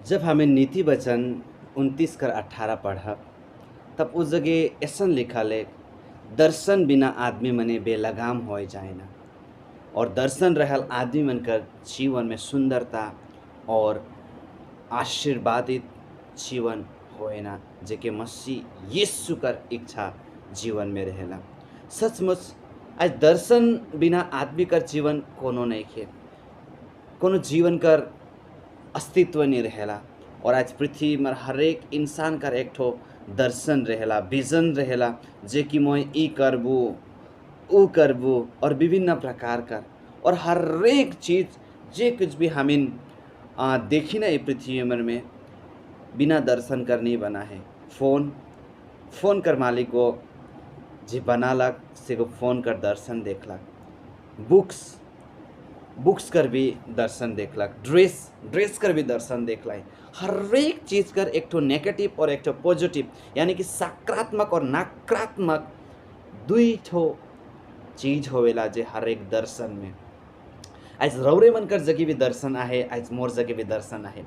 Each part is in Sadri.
जब हमें नीति वचन 29 कर 18 पढ़ब तब उस जगह ऐसन लिखल है, दर्शन बिना आदमी मने बेलगाम हो जाए ना। और दर्शन रहल आदमी मन कर जीवन में सुंदरता और आशीर्वादित जीवन होए ना, जेके मसीह यीशु कर इच्छा जीवन में रहेला। सचमुच आज दर्शन बिना आदमी कर जीवन कोनो नहीं खे, कोनो जीवन कर अस्तित्व नहीं रहेला। और आज पृथ्वी में हरेक इंसान कर एक ठो दर्शन रहेला, विजन रहेला, जे कि मोय ई करबू ऊ करबू और विभिन्न प्रकार कर और हरेक चीज जे कुछ भी हमिन देखी ना ये पृथ्वी में बिना दर्शन कर नहीं बना है। फोन फोन कर मालिक को जे बनालक से को फोन कर दर्शन देखलक, बुक्स बुक्स कर भी दर्शन देखलक, ड्रेस ड्रेस कर भी दर्शन देखला। हरेक चीज कर एक ठो नेगेटिव और एक ठो पॉजिटिव, यानी कि सकारात्मक और नकारात्मक दुई ठो चीज होवेला जे हर एक दर्शन में। आज रौरे मन कर जगह भी दर्शन आहे, आज मोर जगह भी दर्शन आहे,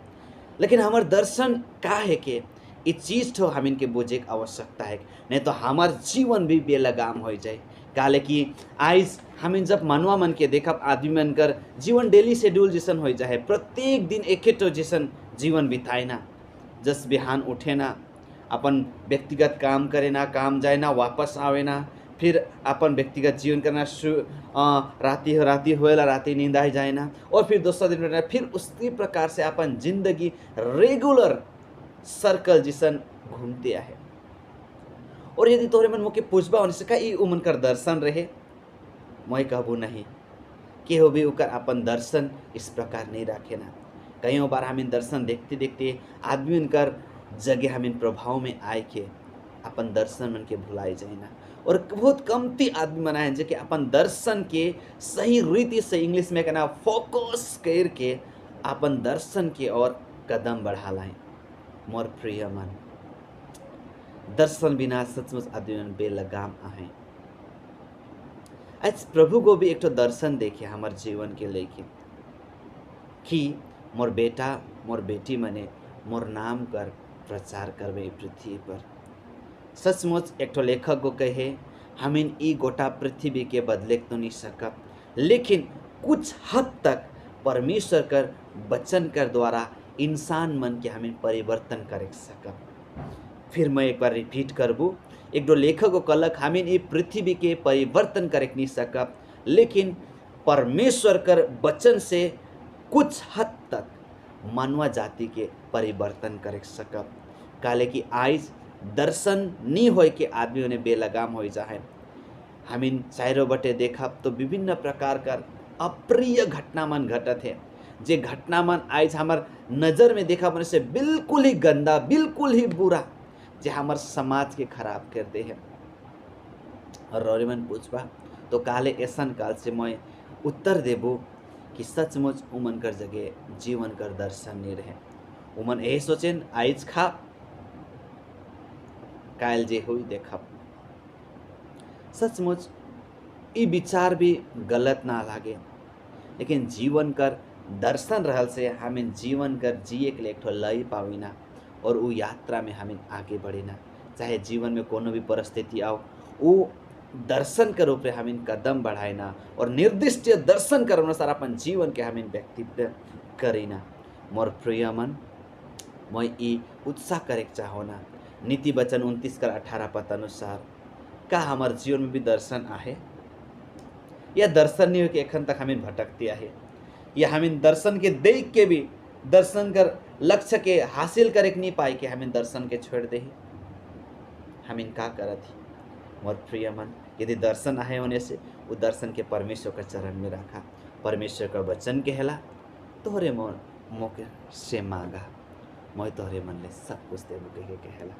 लेकिन हमार दर्शन का है के ये चीज ठो हमिन के बोझे के आवश्यकता है, नहीं तो हमार जीवन भी बेलगाम हो जाए। काले कि आइज हमिन जब मनवा मन के देखब आदमी मन कर जीवन डेली शेड्यूल जैसन हो जाए, प्रत्येक दिन एक ठो जैसन जीवन बिताए ना, जस बिहान उठे ना, अपन व्यक्तिगत काम करे ना, काम जाए ना, वापस आवे ना, फिर अपन व्यक्तिगत जीवन करना शुरू, राती हो राती होएला, राती नींद आ जाए ना, और फिर दूसरा दिन उठना, फिर उसी प्रकार से अपन जिंदगी रेगुलर सर्कल जैसन घूमते आहे। और यदि तोहरे मन मोके पूछबा होने से का ई उमन कर दर्शन रहे, मैं कहबू नहीं, केहू भी उकर अपन दर्शन इस प्रकार नहीं रखे ना। कईयों बार हम इन दर्शन देखते देखते आदमी उनकर जगह हम इन प्रभाव में आए के अपन दर्शन मन के भुलाए जाए ना। और बहुत कमती आदमी मनाए जे कि अपन दर्शन के सही रीति से, इंग्लिश में कहना फोकस कर के अपन दर्शन के और कदम बढ़ा लाए। मोर प्रिय मन, दर्शन बिना सचमुच आदमी मन बेलगाम आहे। आज प्रभु को भी एक ठो दर्शन देखे हमार जीवन के लेके कि मोर बेटा मोर बेटी मने मोर नाम कर प्रचार करबे पृथ्वी पर। सचमुच एक ठो लेखक को कहे, हमिन ई गोटा पृथ्वी के बदले तो नहीं सकब, लेकिन कुछ हद तक परमेश्वर कर वचन कर द्वारा इंसान मन के हमिन परिवर्तन कर सकब। फिर मैं एक बार रिपीट करबू, एक दो लेखक को कहलक हमिन ई पृथ्वी के परिवर्तन करे नहीं सकब, लेकिन परमेश्वर कर वचन से कुछ हद तक मानव जाति के परिवर्तन कर सकब। काले कि आइज दर्शन नहीं होए के आदमी उन्हें बेलगाम हो जाए। हमिन चारों बटे देखब तो विभिन्न प्रकार कर अप्रिय घटना मन घटत है, जे घटना मन आइज हमार नज़र में देखा मन से बिल्कुल ही गंदा, बिल्कुल ही बुरा, जे हमार समाज के खराब कर दे है। और रौरे मन पूछबा तो काले ऐसन काल से मैं उत्तर देबो कि सचमुच उमन कर जगह जीवन कर दर्शन नहीं रहे। उमन यही सोचेन आइज खा कायल जे हुई देखब। सचमुच ई विचार भी गलत ना लागे, लेकिन जीवन कर दर्शन रहल से हमें जीवन कर जिए के लिए एक ठो लय पाविना और वो यात्रा में हमें आगे बढ़ेना। चाहे जीवन में कोनो भी परिस्थिति आओ, वो दर्शन के रूप में हमें कदम बढ़ाएना और निर्दिष्ट दर्शन कर अनुसार अपन जीवन के हमें व्यक्तित्व करेना। मोर प्रिय मन, मैं ई उत्साह करे चाहो ना, नीति वचन 29 कर 18 पद अनुसार का हमार जीवन में भी दर्शन आहे या दर्शन नहीं हो कि एखन तक हमें भटकती आहे, या हमें दर्शन के देख के भी दर्शन कर लक्ष्य के हासिल करे नहीं पाए कि हमें दर्शन के छोड़ दे, हमें का करत ही। मोर प्रिय मन, यदि दर्शन आए होने से वो दर्शन के परमेश्वर के चरण में रखा, परमेश्वर का वचन कहेला तोहरे मोर मोके से मांगा, मैं तोहरे मन ले सब कुछ देबो कह के कहेला।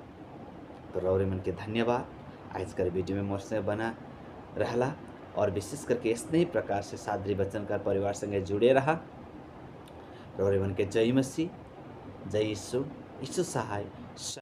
तो रौरे मन के धन्यवाद आज कर वीडियो में मोर से बना रहला और विशेष करके इस प्रकार से सादरी बच्चन का परिवार संगे जुड़े रहा। रौरे मन के जय मसीह, जय यीशु, यीशु सहाय,